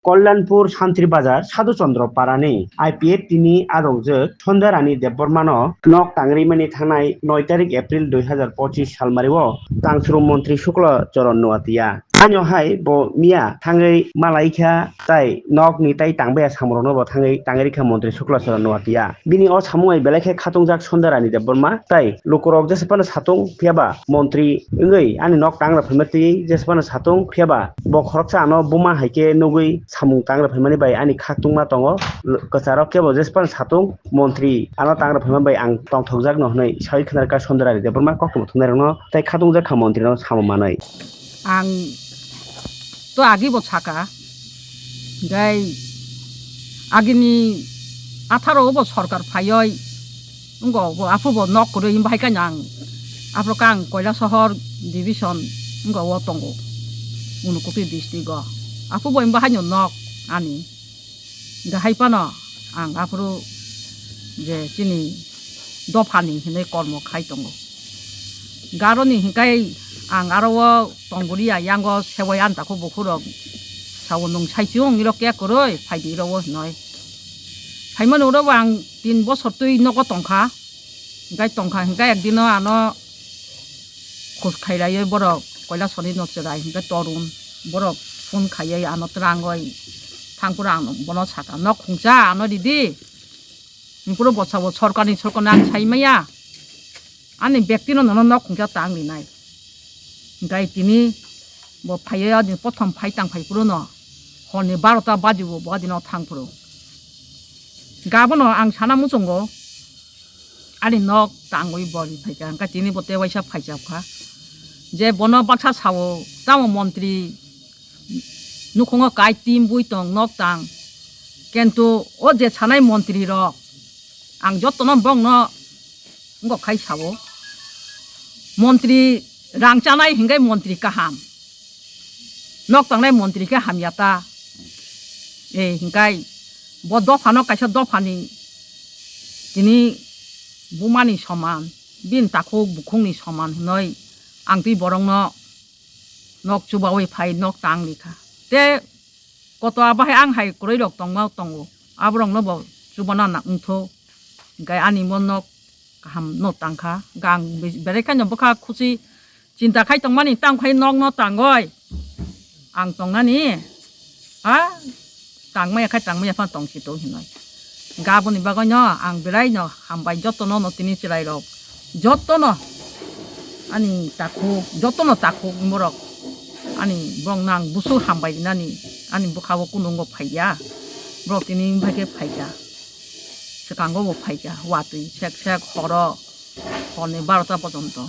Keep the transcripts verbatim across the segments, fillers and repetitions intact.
Kalyanpur Santri Bazar Sadhu Chandra Parani I P F T ni adongjwk Sondarani Debbarmano nok tangrimani thangnai noi tarik April dui hazar pochis salmario tangchwrwng montri Shukla Charan Noatia. Ano hai bo miya thangwi malaikha tai nokni tai tangbaya samrokno bo thangwi tangwi rikha montri Shukla Charan Noatia. Bini o samung bai belai khe khatungjak Sondarani Debbarma tai lukurok jesa phano satung phiyaba montri wngwi ani nok tangra phaima twi jesa phano satung phiyaba bo khoroksa ano buma hai khe nugwi samung tangra phaimani bai ani khak tungma tongo. Kwcharo kebo jesa phano satung montri ano tangra phaima bai ang tongthokjakno hwnwi sawi khna rwkha Sondarani Debbarma koktwma thumnairokno tai khatungjak kha montrino samung manwi. Ang to agi bo saka, gai agini atharo bo sorkar phaioi, wngkha bo aphuru bo nok kwrwi, bahai khe ang aphuru khe ang Koilasohor division wngkha o tongo, Unakoti district o. Aphuru bo bahai no nok ani. Hingkhe hai phano ang aphuru je chini dophani hinwi kormo khai tongo. Garoni hinkhai ang aro o tongboria yango sewai ani takhuk bukhurok sao, "Nwng saichung, iro kek kwrwi phaidi iro o," hinwi. Phaimani oro bo ang tin bosor twi nogo tongkha. Hingkhai tongkha, hingkhai ekdino ano khus khailaioi borok, Koilasori no chwrai hingkhai Torun borok phone khaioi ano twrangoi thangphuru ang bono saka, "Nok khungsa ano ridi." Hingphuru bo sabo, "Sorkarni, sorkarni ang saimaya, ani bektino nono nok khungsa tang rinai." Hingkhai tini bo phaioi, ani prothom phai tang phai phuru no horni barota bajibo bo adino thangphuru. Gabono ang sana muchungo. Ani nok tangwi bo ri phaikha, hingkhe tini bo tei waisa phaijak kha. Je bono baksa sao, tamo montri nukhungo kai tim bui tong, nok tang. Kintu o je sanai montri rok, ang jotono bongno wngkha khai sao. Montri rang chanai hinkhai montri kaham. Nok tangnai montri khe hamya ta. E hinkhai bo dophano kaisa dophani tini bumani soman, bini takhuk bukhukni soman hinwi ang twi borokno nok chubaui phai nok tang rikha. Te koto bahai ang hai kwrwi rok tongma tongo, aborokno bo chubana na wngtho. Hinkhai ani bo nok kaham no tangkha. Gang be-, berai khaino bwkha khusi chinta khai tongmani, tamo khai nokno tangoi ang tongnani. Ha? Tangmaya khai tangmaya phano tongsi tong hinoi. Gaboni bagwino ang belaino hambai jotono no tini chwrairok. Jotono ani takhuk, jotono takhuk borok. Ani borokno ang busu hambai rinani. Ani bwkha o kunu wngbo phaiya. Borok tini bai khe phaikha. Swkango bo phaikha, watwi sek sek horo, horni barota pojonto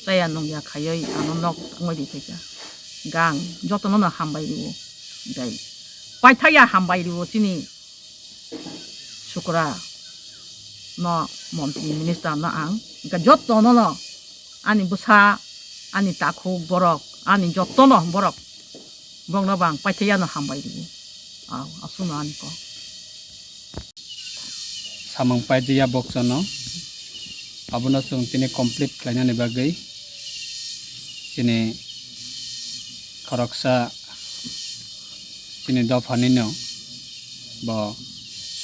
chaya nungya khaiwi ano nok tangwi ri phaikha. Gang jotono no hambai rio, tei paithakya hambai rio chini Sukra no, montri minister no ang, hingkhe jotono no ani bwsa, ani takhuk borok, ani jotono borok, borokno bo ang paithakya no hambai rio. Aw, aswkno ani kok. Samung paijak ya bokchano, abono chwng tini complete khlainani bagwi chini khoroksa chini dophanino bo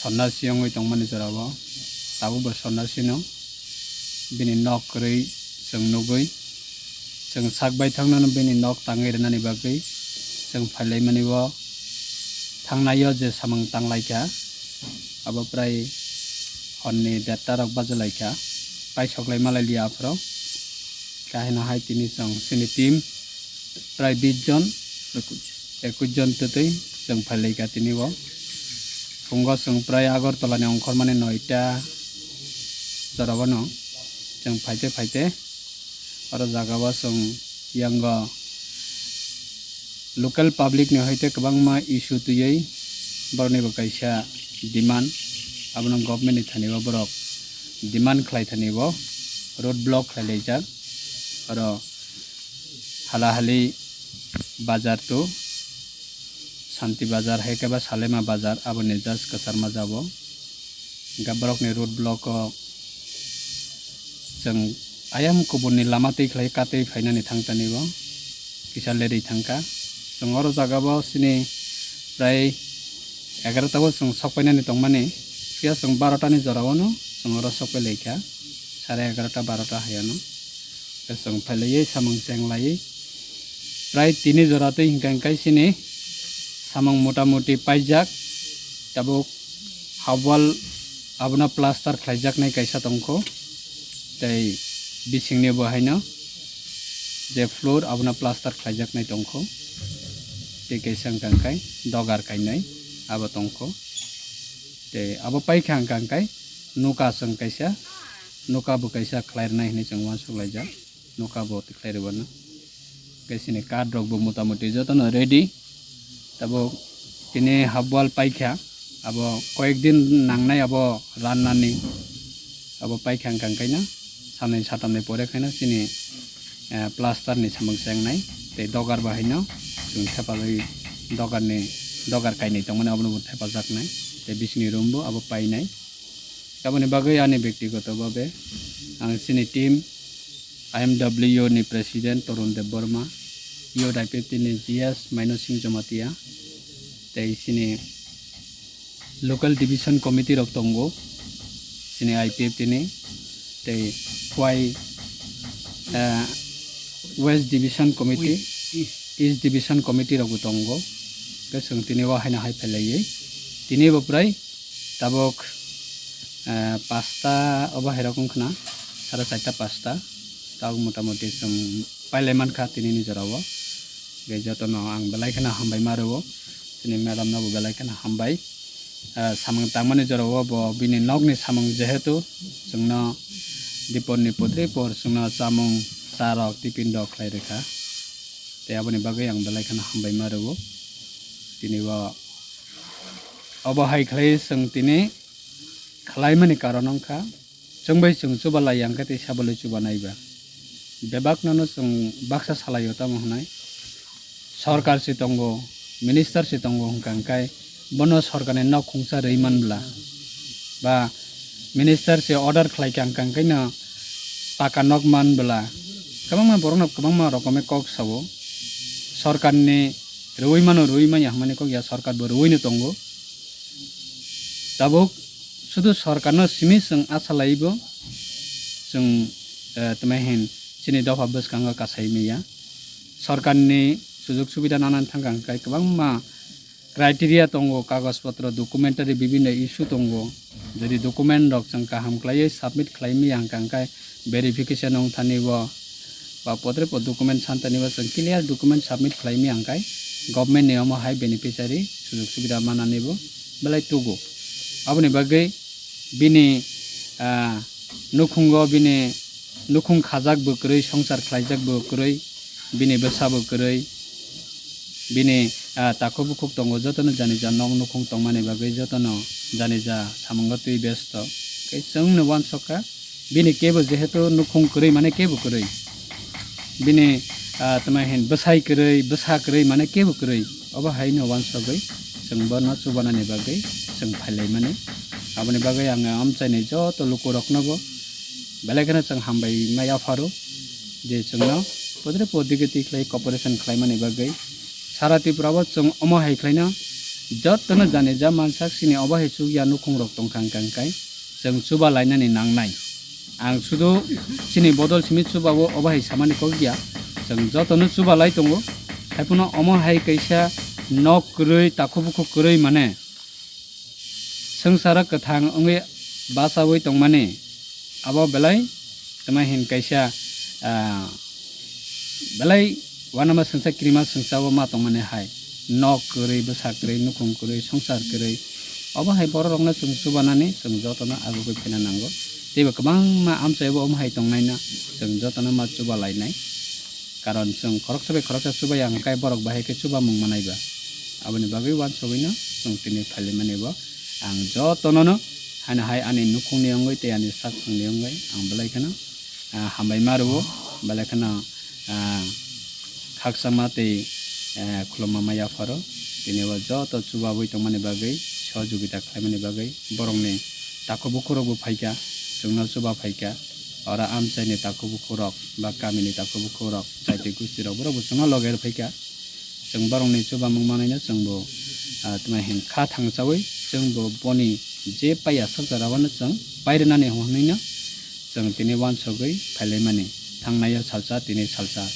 sonnasi wngwi tongmani jorao, tabukbo sonnasino bini nok kwrwi chwng nugwi, chwng sak baithaknano bini nok tangwi rwnani bagwi chwng phailaimani o thangnaio je samung tanglaikha, abo prai horni derta rok bachalaikha, paisok lai malai liya aphuru. Kahino hai tini chwng chini team prai bish jon, ekush jon twtwi chwng phailaikha tini o. Phungo chwng prai Agartala ni ongkhormani noita jorao no chwng phaite phaite oro jaga o chwng yango local public ni hoite kwbangma issue twiwi borokni bo kaisa demand, abono government ni thani o borok demand khlai thani o road block khlai laijak. Oro Halahali bazar to Santi bazar hai khe ba Salema bazar, aboni just kwchar ma jabo. Hingkhe borokni road block o chwng ayang kubunni lama twi khlai katwi phainani thang tani bo kisa lerwi thangkha. Chwng oro jaga bo chini Prai egarota o chwng sokpainani tongmani, phiya chwng barota ni jora o no chwng oro sokpai laikha, sare egarota barota hai ano. Tei chwng phailaiwi samung chenglaiwi prai tini jora twi hinkha hinkhe chini samung mota moti paijak, tabuk hap wall abono plaster khlaijaknai kaisa tongkho, tei bisingni bo haino je floor abono plaster khlaijaknai tongkho, tei kaisa hinkha hinkhe dogar kainai abo tongkho, tei abo paikha hinkha hinkhe nuka chwng kaisa, nuka bo kaisa khlai rwnai hinwi chwng uansuk laijak. Nuka bo tikhlai rwbano. Tei chini card rok bo mota moti jotono ready. Tabuk tini hap wall paikha, abo koyek din nangnai abo rannani. Abo paikha hinkha hinkhaino sanai satamni pore khaino chini, eh, plaster ni samung chengnai tei dogar bahaino chwng thepagwi dogar ni, dogar kainwi tongmani abono bo thepajaknai tei bisingni room bo abo painai. Aboni bagwi ani bektigoto bhabe ang chini team I M W ni president Torun Debbarma, youth I P F T ni G S Maino Singh Jamatia, tei chini local division committee rok tongo, chini I P F T ni, tei Khwai, eh, West Division Committee, East Division Committee rokbo tongo. Tei chwng tini o haino hai phailaiwi tini bo prai tabuk, eh, pasta obo hai rok wngkhwna, sara charta pasta, tabuk mota moti chwng pailai mankha tinini jora o. Tei jotono ang belai kheno hambai ma rwo, chini madam no bo belai kheno hambai. Ah, samung tangmani jora o bo bini nokni samung jehetu chwngno dipor ni putri por chwngno chamung cha rok tiffin rok khlai rwkha. Tei aboni bagwi ang belai kheno hambai ma rwo. Tini bo obo hai khlai chwng tini khlaimani karon wngkha. Chwng bai chwng chuba lai yang khe tei sabolwi chuba nai ba. Bebak nono chwng baksa salai o tamo hwnai. Sorkar se tongo, minister se tongo hwnkha hwnkhe bono sorkarni nok khungsa rwi man bwla ba minister se order khlai kha hwnkha hwnkhe no paka nok man bwla. Kwbangma borokno kwbangma rokomwi kok sao. Sorkarni rwi mano rwi manya hwnmani kok ya, sorkar bo rwino tongo. Tabuk sudu sorkarno simi chwng acha laibo, chwng, eh, tamo hin chini dopha bwskango kasai maya. Sorkarni sujug subida nanani thangkha hwnkhe kwbangma criteria tongo, kagoj potro, documentary bibinno issue tongo. Jodi document rok chwng kaham khlaiwi submit khlai maya hwnkha hwnkhe verification wng thani bo ba potre po document san thani bo chwng clear document submit khlai maya hwnkhe government ni omo hai beneficiary sujug subida manani bo belai tugo. Aboni bagwi bini, ah, nukhungo bini nukhung khajak bo kwrwi, songsar khlaijak bo kwrwi, bini bwsa bo kwrwi, bini, ah, takhuk bukhuk tongo, jotono jani ja nok nukhung tongmani bagwi jotono jani ja samungo twi besto. Tei chwngno uansukha, bini kebo jehetu nukhung kwrwi mane kebo kwrwi, bini, ah, tamo hin bwsai kwrwi, bwsa kwrwi mane kebo kwrwi, obo haino uansugwi chwng bono chubanani bagwi chwng phailaimani. Aboni bagwi ang amchaini joto lukurokno bo belai kheno chwng hambai ma yapharo je chwngno podre podre twi khlai cooperation khlaimani bagwi. Sara Tripura o chwng omo hai khlaino jotono jani ja mansak chini obo hai chukya nukhung rok tongkha hwnkha hwnkhe chwng chuba lainani nangnai. Ang sudu chini bodol simi chuba o obo hai samani kok ya, chwng jotono chuba lai tongo. Haiphano omo hai kaisa nok kwrwi, takhuk bukhuk kwrwi mane swngcharo kwthang wngwi bachaui tongmani, abo belai tamo hin kaisa, ah, belai uanama swngcha kirima swngchao ma tongmani hai, nok kwrwi, bwsa kwrwi, nukhung kwrwi, swngchar kwrwi, obo hai borok rokno chwng chubanani chwng jotono agugwi phaina nango. Teibo kwbangma amchaibo omo hai tongnaino chwng jotono ma chuba lainai. Karon chwng khoroksa bai khoroksa chubai ang khe borok bahai khe chubamung manai ba. Aboni bagwi uansugwino chwng tini phailaimani bo ang jotonono haino hai ani nukhungni wngwi tei ani sakthangni wngwi ang belai kheno, ah, hambai ma rwo, belai kheno, ah, khakchangma tei, eh, khulumma ma yapharo. Tini o joto chubabwi tongmani bagwi, sohojogita khlaimani bagwi borokni takhuk bukhuk rokbo phaikha, chwngno chuba phaikha. Oro amchaini takhuk bukhuk rok ba kamini takhuk bukhuk rok, chaitwi gusti rok borok bo chwngno loge rw phaikha. Chwng borokni chubamung manwino chwngbo, ah, tma hin kha thangchawi chwngbo boni je paiya sakjak rogno chwng pairwnani hwnwi no chwng tini uansugwi phailaimani. Thangnaio salsa, tini salsa,